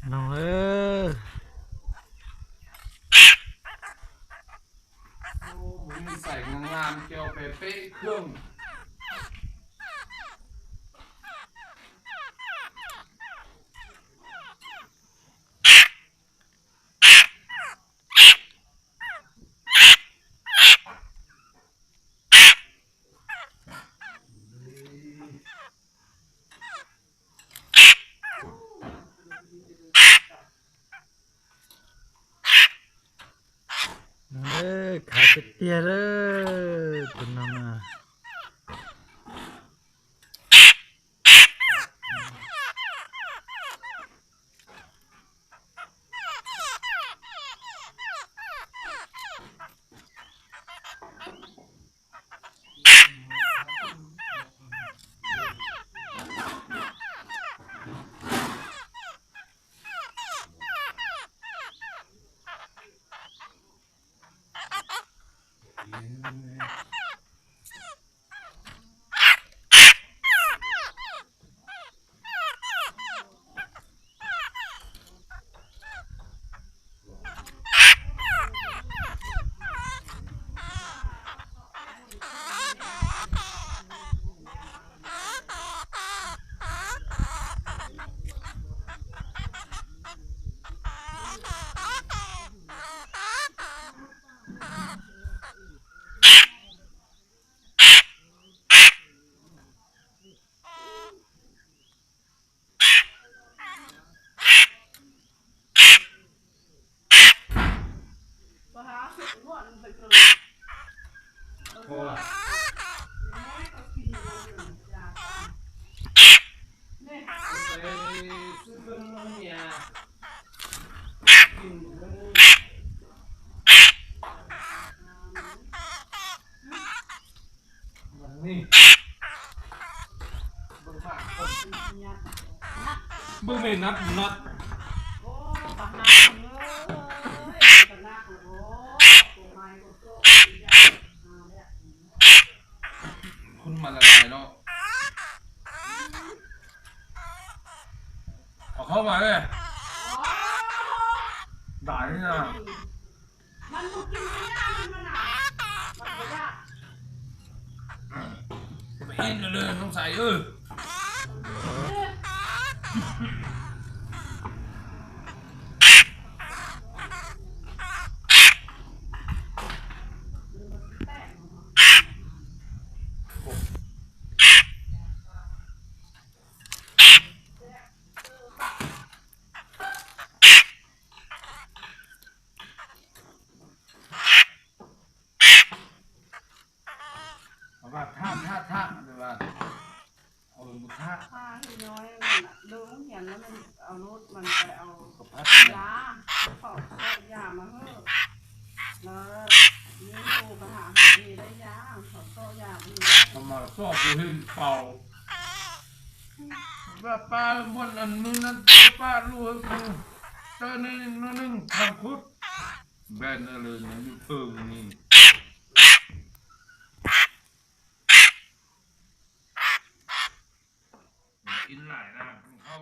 No, mus xais ngas ngas coj peb peb khwb. Khav tiag tiag lawm tus no na. Npwg me nab nab. Khun mas lais lais no. Qhov qhov mas ne. Dais na. Ib lwm lwm noo xais. Thaj thaj thaj, mus thaj. Lub hnub hias no, lub man pais au, yam, thaum txoj yam mas hwj, lawv yeej hu pab ham hais li lawm yam, thaum txoj yam li. Mas txoj kuv hwj paus. Pab pab muaj nws na, pab lub hwj kuv, tawb neeg no neeg tham khub, npe no lawm nws pw ni. Ib laim na, kuv hau